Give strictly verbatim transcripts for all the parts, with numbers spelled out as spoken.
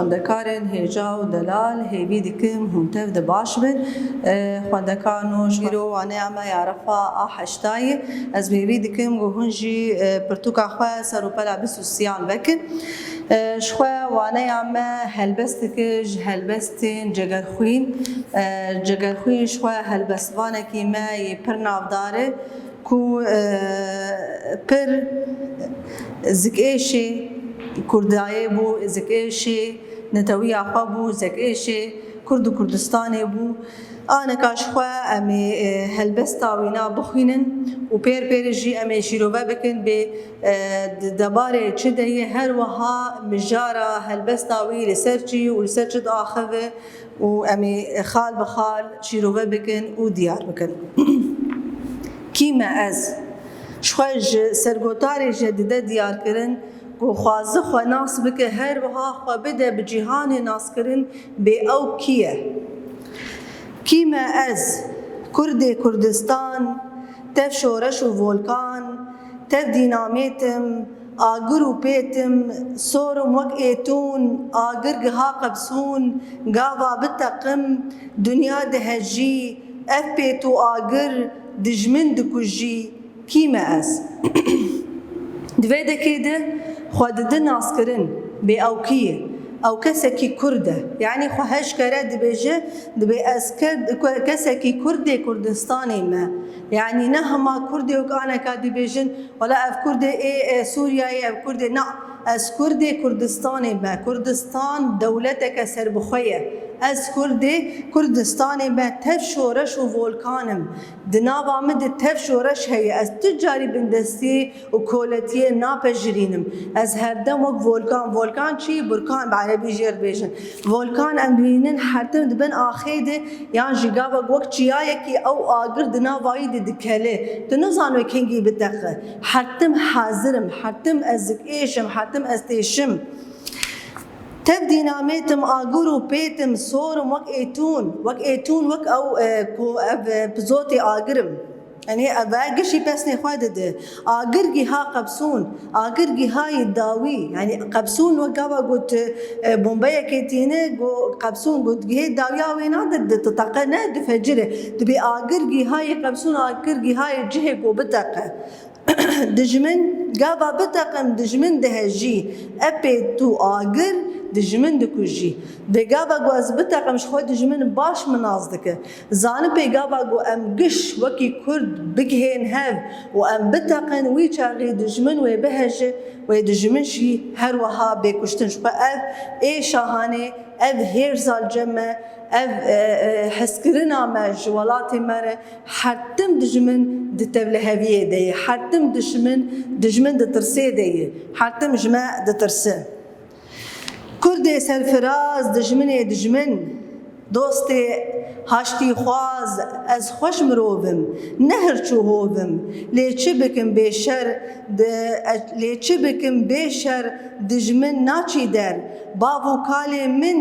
Xwendekarên hêja û delal, hêvî dikim hûn tev de baş bin. E, xwendekarno ji îro waneya me ya refa a heştayê. Ez hêvî dikim ku hûn jî, e, pirtûka xwe ser û pela bîst û sêyan vekin. E, ji xwe waneya me helbesteke ji helbestên Cegerxwîn. E, Cegerxwîn ji xwe helbestvanekî me yê pir navdar e. Ku, e, pir zikêşê Kurdayê bû, zikêşê netewiya xwe bû, zikêşê Kurd û Kurdistanê bû. Aneka ji xwe em ê, e, helbesta wîna bixwînin û pêr pêrê jî em ê şîrove bikin bê, e, di debarê çi de ye, her wiha mijara helbesta wî li ser çi û li ser çi diaxive. û em ê xal bi xal şîrove bikin û diyar bikin. Kî me ez? Ji xwe ji sergotarê jî dide diyarkirin ku xwazi xwe nas bike, her wiha xwe bide bi cîhanê naskirin bê ew kî ye. Kî me ez? Kurdê Kurdistan, tev şoreş û volkan, tev dînamêt im, agir û pêt im, sor im wek êtûn, agir giha qebsûn, gava biteqim, dinya dihejî, ev pêt û agir, dijmin dikujî, kî me ez? Di vê dekê de xwe didi naskirin bê ew kî ye. Ew kesekî Kurd e. Yanî xwe heş kere dibêje, dibê ez ke-, ke-, kesekî Kurdê Kurdistanê me. Yanî ne hema Kurdê wek aneka dibêjin, wela ev Kurdê ê, ê Sûriyeyê, ev Kurdê, na, ez Kurdê Kurdistanê me. Kurdistan dewleteke serbixwe ye. Ez Kurdê Kurdistanê me, tev şoreş û volkan im. Di nava min de tev şoreş heye. Ez tu carî bindestiyê û koletiyê napejirînim. Ez herdem wek volkan, volkan çi? Burkan bi erebî jê re dibêjin. Volkan em dibînin hertim di bin axê de, yan jî gava wek çiyayekî ew agir di nava wî de dikele. Tu nizanî wê kengî biteqe. Hertim hazir im, hertim ez zikêş im, hertim ez têşim. Tev dînamêt im, agir û pêt im, sor im wek êtûn. Wek êtûn, wek ew, e, ku ev, e, pizotê agir im. Yanî ev gişî pesnê xwe dide. Agir giha qebsûn, agir gihayê dawî. Yanî qebsûn wek gava got, e, bombeyekê tîne, got qebsûn, got gihê dawiya wê nade, di titeqe ne, difecire. Dibê agir gihayê qebsûn, agir gihayê cihê ku biteqe. Dijmin, gava biteqim, dijmin dihejî. Epê tu agir, dijmin dikujî. Vê gava ku ez biteqim, ji xwe dijmin baş min nas dike. Zanibê gava ku em giş wekî Kurd bigihên hev û em biteqin, wî çaxî dijmin wê biheje, wê dijmin jî her wiha bê kuştin. Ji xwe ev ê şahanê, ev hêrza li cem me, ev, e, e, hezkirina me ji welatê me re, hertim dijmin di tevliheviyê de ye, hertim dijmin, dijmin di tirsê de ye, hertim ji me ditirse. Kurdê serfiraz, dijminê dijmin, dostê haştîxwaz, ez xweş mirov im, ne hirç û hov im, lê çi bikim bê şer, di, lê çi bikim bê şer, dijmin naçî der. Bav û kalê min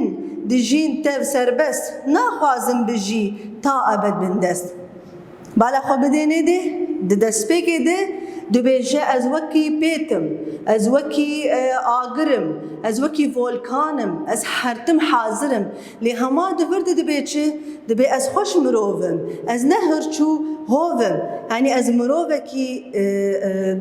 dijîn tev serbest, naxwazim bijî ta ebed bindest. Bala xwe bidê nêdê, di destpêkê de dibêje, ez wekî pêt im, ez wekî, e, agir im, ez wekî volkan im, ez hertim hazir im. Lê hema di vir de dibê çi? Dibê ez xweş mirov im, ez ne hirç û hov im. Yanî ez mirovekî, e, e,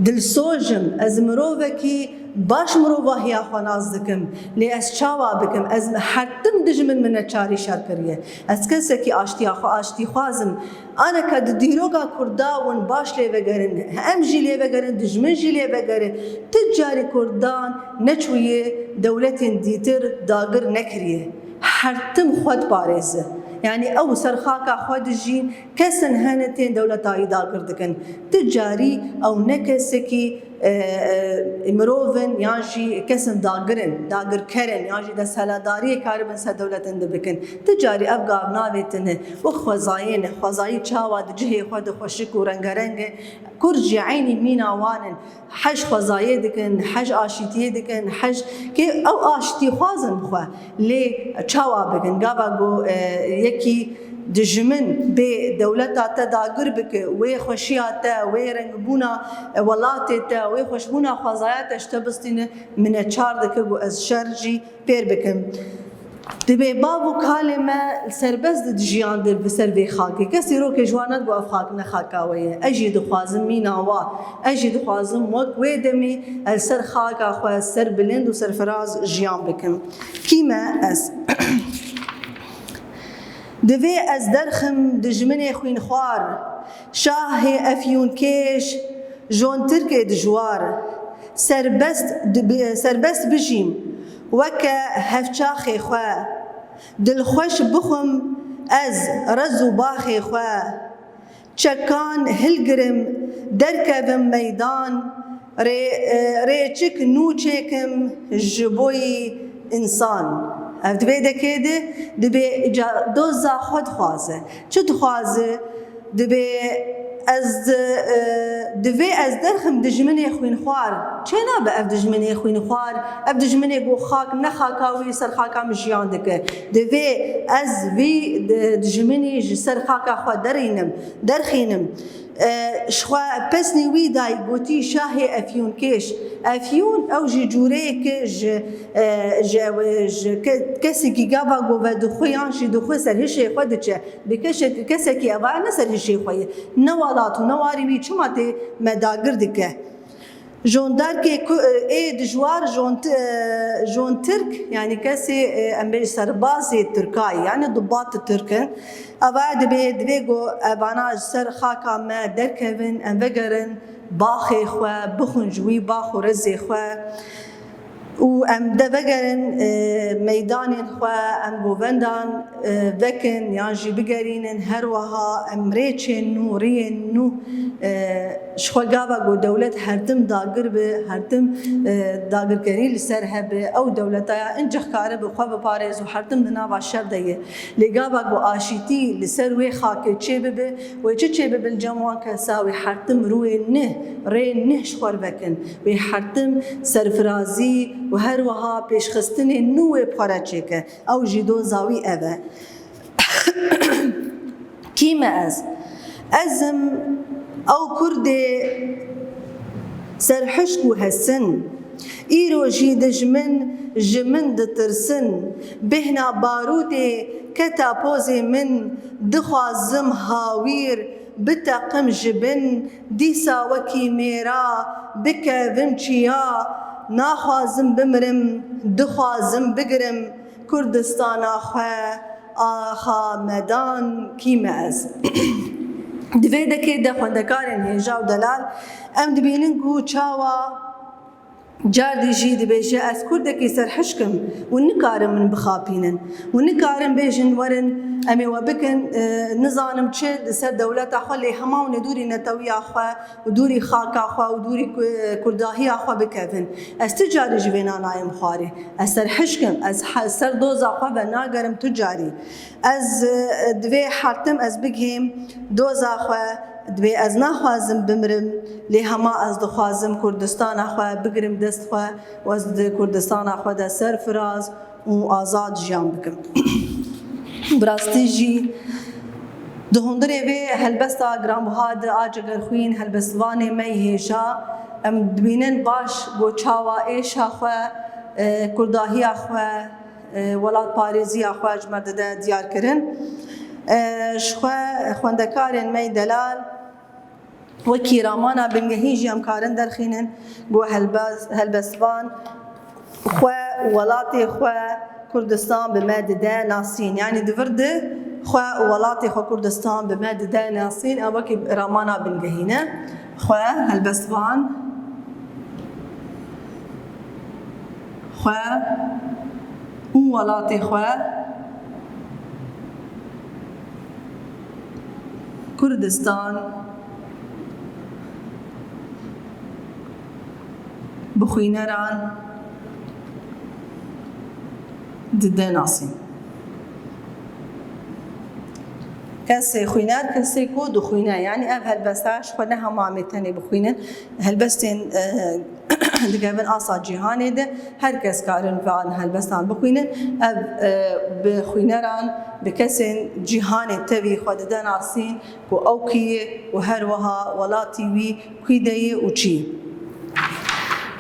dilsoz im, ez mirovekî baş mirovahiya xwe nas dikim. Lê ez çawa bikim? Ez hertim dijmin min neçarî şer kiriye. Ez kesekî aştiya xwe, aştîxwaz im. Aneka di dîroka Kurda win baş lê vegerin, em jî lê vegerin, dijmin jî lê vegere. Tu carî Kurdan neçûye dewletên dîtir dagir nekiriye. Hertim xwe diparêze. Yanî ew ser xaka xwe dijîn, kesin hene tên dewleta wî dagir dikin. Tu carî ew ne kesekî, e, e, mirov in yan jî kesin dagir in, dagirker in yan jî desthilatdariyê karibin ser dewletin de bikin. Tu carî ev gav navê tine wek xwezayê ne. Xwezayî çawa di cihê xwe de xweşik û rengereng e. Kurd jî eynî mîna wan in. Hej xwezayê dikin, hej aşîtiyê dikin, hej kê ew aştîxwaz in xwe. Lê çawa bikin? Gava ku, e, yekî Dijmin bê dewleta te dagir bike, wê xweşiya te, wê rengbûna welatê te, wê xweşbûna xwezaya te ji te bistîne, mineçar dike ku ez şer jî pêr bikim. Dibê bav û kalê me serbest di jiyan de bi ser vê xakê. Kesî rokê ji wan nedigot ev xak ne xaka we ye. Ez jî dixwazim mîna wa. Ez jî dixwazim wek wê demê ez ser xaka xwe ser bilind û serfiraz jiyan bikim. Kî me ez? Divê ez derxim dijminê xwînxwar, şahê efyûnkêş, jontirkê dijwar, serbest dibi-, serbest bijîm, weke hevçaxê xwe, dilxweş bixwim ez rez û baxê xwe, çekan hilgirim, derkevim meydan, rê-, e, rêçik nû çêkim ji boyî însan. Ev di vê dekê de dibê ca doza xwe dixwaze. Çi dixwaze? Dibê ez, e, divê ez derxim dijminê xwînxwar. Çênabe ev dijminê xwînxwar, ev dijminê ku xak ne xaka wî ser xaka min jiyan dike. Divê ez vî di-, dijminî ji ser xaka xwe derînim, derxînim. E, ji xwe pesnî wî dayî gotî şahê efyûnkêş. Efyûn ew jî cûreyeke ji, e, ji, ji ke-, kesekî gava ku vedixwe yan jî dixwe ser hişê xwe diçe. Bi keşek-, kesekî eva ne ser hişê xwe ye. Ne welat û ne warî wî çima tê me dagir dike? Jondarkê ku, ê dijwar jont-, e, jontirk, yanî kesê, e, em bêjin serbazê tirkayî, yanî dibat tirk in. Eva dibê, divê ku evana ji ser xaka me derkevin, em vegerin baxê xwe, bixwin ji wî bax û rezê xwe. Û em de vegerin, e, meydanên xwe, em govendan, e, vekin yan jî bigerînin, her wiha em rêçên nû, riyên nû, e, ji xwe gava ku dewlet her tim dagir be, her tim, e, dagirkerî li ser hebe, ew dewleta ya incih karibe xwe biparêz û her tim di nava şer de ye. Lê gava ku aşîtî li ser wê xakê çêbibe, wê çi çêbibe li cem wan kesa, wê her tim rûyê neh, rê neh ji xwe vekin. Wê her tim serfirazî û her wiha pêşxistinê nû wê bi xwe re çêke. Ew jî doza wî ev e. Kî me ez? Ez im ew Kurdê serhişk û hesin. Îro jî dijmin ji min ditirsin. Bêhna barûdê keta pozê min, dixwazim hawîr biteqim ji bin. Dîsa wekî mêra bikevim çiya. Naxwazim bimirim, dixwazim bigirim Kurdistana xwe. Axa medan kî me ez? Di vê dekê de xwendekarên hêja û delal em dibînin ku çawa Cardî jî dibêje, ez Kurdekî serhişk im û nikarin min bixapînin û nikarin bêjin werin em ê we bikin, e, nizanim çi li ser dewleta xwe, lê hema hûn ê dûrî netewiya xwe û dûrî xaka xwe û dûrî ku-, kurdahiya xwe bikevin. Ez tu carî ji vêna nayêm xwarê. Ez serhişk im, ez he-, ser doza xwe venagerim tu carî. Ez, e, divê her tim ez bigihêm doza xwe, divê ez naxwazim bimirim, lê hema ez dixwazim Kurdistana xwe bigirim dest xwe û ez di Kurdistana xwe de serfiraz û azad jiyan bikim. Bi rastî jî di hundirê vê helbesta giranbiha de a cegerxwîn helbestvanê me yê hêja, em dibînin baş ku çawa êşa xwe, e, kurdahiya xwe, e, welatparêziya xwe ji me dide diyar kirin. E, ji xwe xwendekarên me yê delal wekî ramana bingehî jî em karin derxînin ku helbest-, helbestvan xwe û welatê xwe Kurdistan bi me dide nasîn. Yanî di vir de xwe û welatê xwe Kurdistan bi me dide nasîn. Ev wekî ramana bingehî ne. Xwe, helbestvan xwe û welatê xwe Kurdistan bi xwîneran dide nasîn. Kesê xwîner, kesê ku dixwîne. Yanî ev helbesta ji xwe ne hema em ê tenê bixwînin. Helbestên, e, dikevin asa cîhanê de, her kes karin van helbestan bixwînin. Ev, e, bi xwîneran, bi kesên cîhanê tevî xwe dide nasîn ku ew kî ye û her wiha welatî wî kî de ye û çi ye.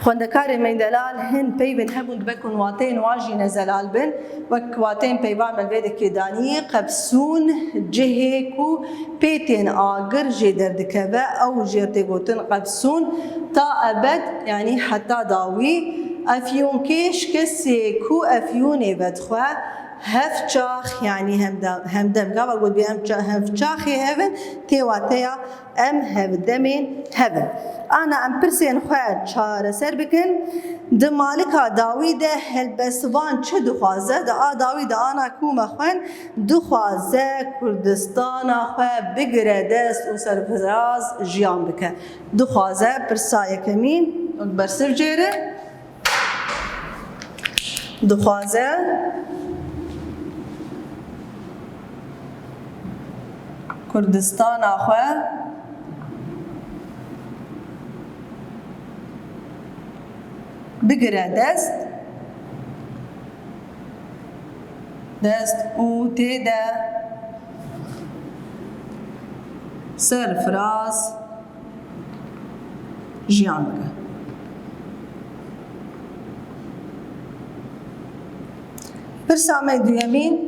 Xwendekarê me delal hin peyvên hebûn dibe ku wateyên wan jî ne zelal bin. Wek wateyên peyvan me vê dikê danî, qebsûn cihê ku pê tên agir jê derdikeve, ew jê tê gotin qebsûn ta ebed, yanî heta dawî. Efyûnkêş kesê ku efyûnê vedixwe, hevçax, yanî hemdem, hemdem gava got bî hemça-, hevçaxê hevin, tê wateya em hevdemên hevin. Ana em pirsên xwe çareser bikin. Di malika dawî de helbestvan çi dixwaze? Di a dawî de ana ku me xwend, dixwaze Kurdistana xwe bigire dest û serfiraz jiyan bike. Dixwaze pirsa yekemîn, wek bersiv jêre. Dixwaze Kurdistana xwe bigire dest, dest û tê de serfiraz jiyan bike. Pirsa me duyemîn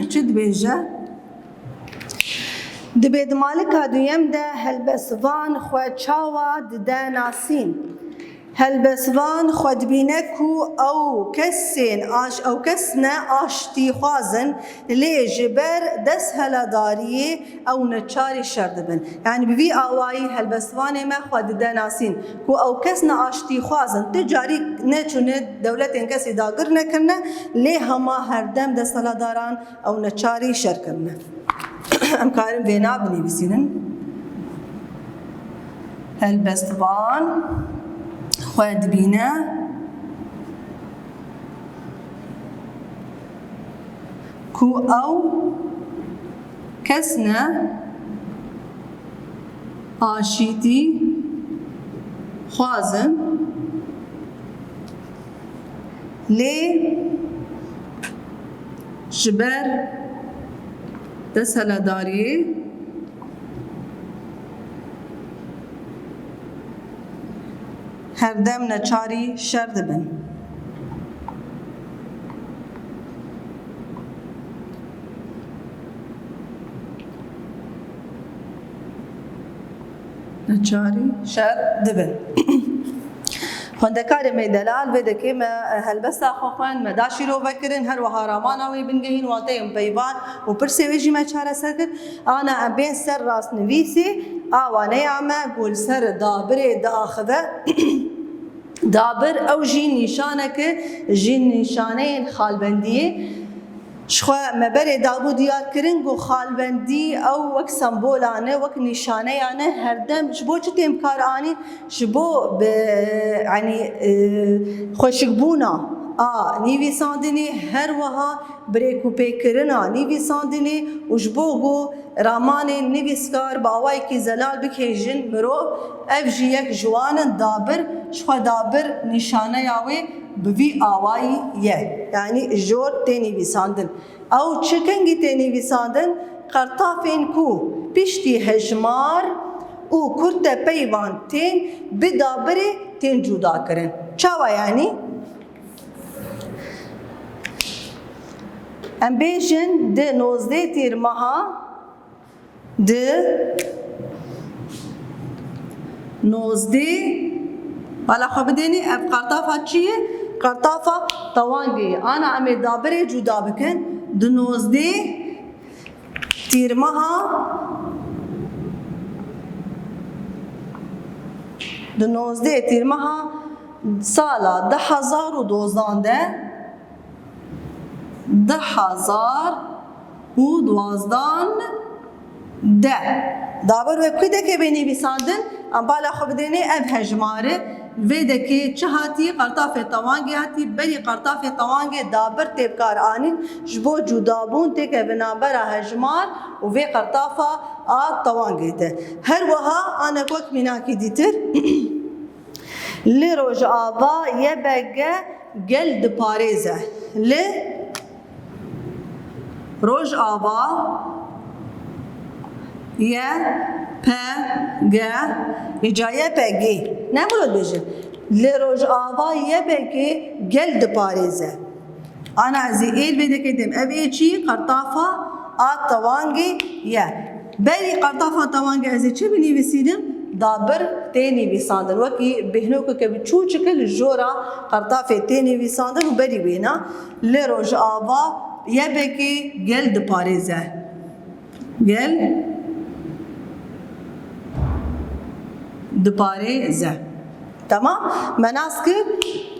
çi dibêje? Dibê di malika duyem de helbestvan xwe çawa dide nasîn? Helbestvan xwe dibîne ku ew kesên aş-, ew kes ne aştîxwaz in, lê ji ber destheladariyê ew neçarî şer dibin. Yanî bi vî awayî helbestvanê me xwe dide nasîn ku ew kes ne aştîxwaz in. Tu carî neçûne dewletên kesî dagir nekirine, lê hema herdem desthiladaran ew neçarî şer kirine. Em karin vêna binivîsînin. Helbestvan xwe dibîne ku ew kes ne aşîtî xwaz in, lê ji ber destheladariyê herdem neçarî şer dibin. Neçarî şer dibin. Xwendekarê me delal vê dekê me helbesta xwe xwend, me da şîrove kirin, her wiha ramana wê bingehîn, wateyên peyvan û pirsê wê jî me çareser kir. Ana em bên ser rastnivîsê, a waneya me ku li ser dabirê diaxive. Dabir ew jî nîşaneke ji nîşaneyên xalbendiyê. Ji xwe me berê dabû diyar kirin ku xalbendî ew wek sembolan e, wek nîşaneyan e, herdem ji bo çi tên bikaranîn? Ji bo bi, yanî, e, xweşikbûna a nivîsandinê, her wiha birêkûpêkirina nivîsandinê û ji bo ku ramanên nivîskar bi awayekî zelal bikêjin mirov, ev jî yek ji wan in. Dabir, ji xwe dabir nîşaneya wê bi vî awayî ye. Yanî jor tê nivîsandin. Ew çi kengî tê nivîsandin? Qertafên ku piştî hejmar û kurtepeyvan tên bi dabirê tên cuda kirin. Çawa yanî? Em bêjin di nozdeh tîrmeha, di nozdeh, bala xwe bidênê, ev qertafa çi ye? Qertafa tewangê ye. Ana em ê dabirê cuda bikin. Di nozdeh tîrmeha, di nozdeh tîrmeha sala du hezar û dozdan de, du hezar û dozdan de. Dabir wê ku dekê bê nivîsandin, em bala xwe bidênê ev hejmar e. Vê dekê çi hatî? Qertafê tewangê hatî, berî qertafê tewangê dabir tê bikar anîn, ji bo cudabûn têkevina bera hejmar û vê qertafa a tewangê de. Her wiha anek wek mînakî dîtir. Li Rojava Y B G gel diparêze. Li Rojava Y P G, îca Y P G. Ne murad bêjin. Li Rojava Y B G gel diparêze. Ana ez ê êl vê dikê dêm. Ev ê çi? Qertafa a tewangê ye. Berî qertafa tewangê ez ê çi binivîsînim? Dabir tê nivîsandin. Wekî bêhnokeke bi çûçik li jora qertafê tê nivîsandin û berî wêna li Rojava Y B G gel diparêze. Gel diparêze. Tamam. Me nas kir,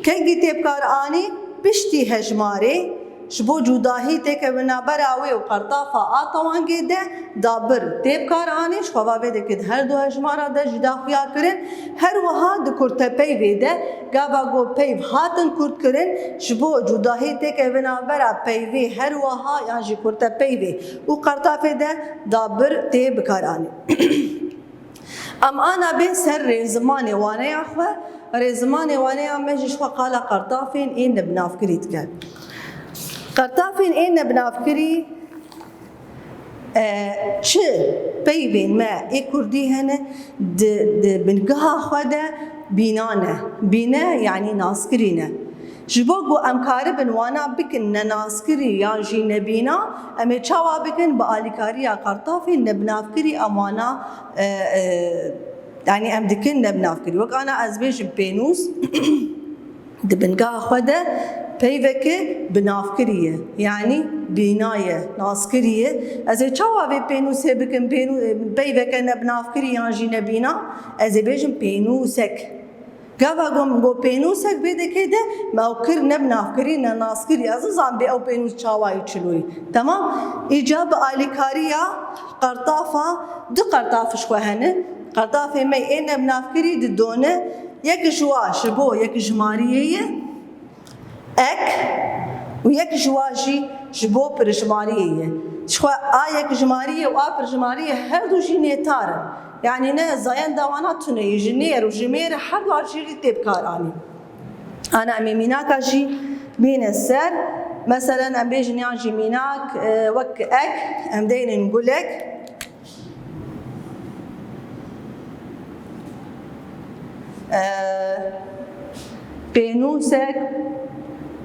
kengî tê bikaranî? Piştî hejmarê, ji bo cudahî têkevina bera wê û qertafa a tewangê de dabir tê bikaranî. Ji xwe va vê dikê di her du hejmara de jî da xuya kirin. Her wiha di kurtepeyvê de gava ku peyv hatin kurt kirin, ji bo cudahî têkevina bera peyvê her wiha yan jî kurtepeyvê û qertafê de dabir tê bikaranî. Em ana bên ser rêzimanê waneya xwe. Rêzimanê waneya me jî ji xwe qala qertafên ên nebinavkirî dike. Qertafên ên nebinavkirî, e, çi peyvên me ê kurdî hene, di, di bingeha xwe de bîna ne. Bîne, yanî naskirî ne. Ji bo ku em karibin wana bikin nenaskirî yan jî nebîna, em ê çawa bikin? Bi alîkariya qertafên nebinavkirî em wana, e, e, yanî em dikin nebinavkirî. Wek ana ez bêjim pênûs, di bingeha xwe de peyveke binavkirî ye. Yanî bîna ye, naskirî ye. Ez ê çawa vê pênûsê bikim pênû-, peyveke nebinavkirî yan jî nebîna? Ez ê bêjim pênûsek. Gava ku min got pênûsek vê dikê de, me ew kir nebinavkirî, nenaskirî. Ez nizam bê ew pênûs çawayî çiloyî. Temam? Îca bi alîkariya qertafa, du qertaf ji xwe hene. Qertafê me ê nebinavkirî di done, yek ji wa ji bo yekjimariyê ye, ek, û yek ji wa jî ji bo pirjimariyê ye. Ji xwe a yekjimariyê û a pirjimariyê her du jî nêtar in. Yanî ne zayenda wana tune ye, ji nêr û ji mêr her du jî tê bikaranîn. Ana em ê mînaka jî bîne ser. Meselen em bêjin yan jî mînak, e, wek ek, em deynin gulek. E, pênûsek,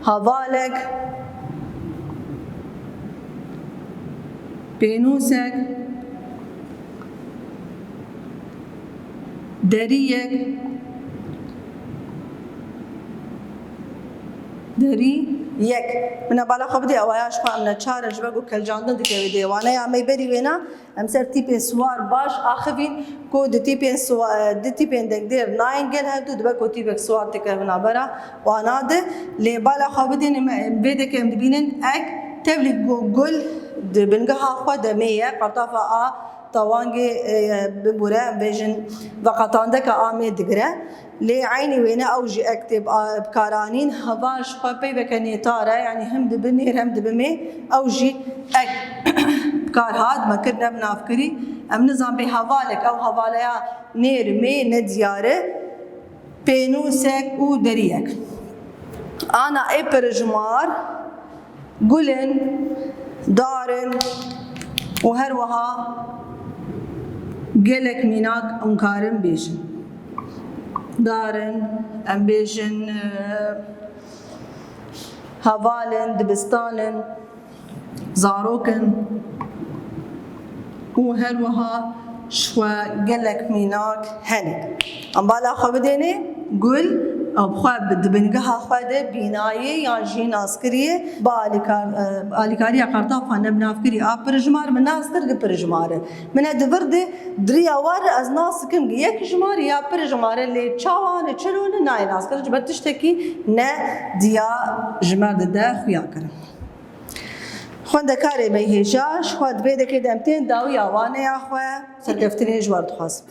hevalek, pênûsek, deriyek, deriyek. Min e bala xwe bidê, ewaya ji xwe em neçar in, ji ber ku keljandin dike wê dê. Waneya me berî wêna, em ser tîpên siwar baş axivîn ku di tîpên siwa-, di tîpên dengdêr nayên gel hevdû, dibe ku tîpek siwar têkevina bera wana de. Lê bala xwe bidên, em, em vê deke em dibînin ek tevlî gu-, gul di bingeha xwe de mê ye, qertafa a tewangê, e, bibûre, em bêjin veqetandeka a mê digire. Lê eynî wêne ew jî ek tê bi-, bikaranîn. Heval ji xwe peyveke nêtar e, yanî hem dibi nêr hem dibi mê, ew jî ek bikar hat, me kir nebinavkirî. Em nizan bê hevalek, ew hevaleya nêr mê ne diyar e. Pênûsek û deriyek. Ana ê pirjimar, gul in, dar in û her wiha gelek mînak hûn karin bêjin. Dar in, em bêjin, e, heval in, dibistan in, zarok in û her wiha ji xwe gelek mînak hene. Em bala xwe bidêne gul, ew bi xwe bi, di bingeha xwe de bînayê yan jî naskiriyê bi alîkar-, e, alîkariya qertafa nebinavkirî a pirjimar min nas kir gi pirjimar e. Min e di vir de diriya war ez nas dikim gi yek jimar ya pirjimar e, lê çawa ne, çilo ne nayê nas kir, ji ber tiştekî ne diya ji me dide xuya kirin. Xwendekarê me hêja, ji xwe di vê dekê de em tên dawiya waneya xwe, serkeftinê ji we re dixwazim.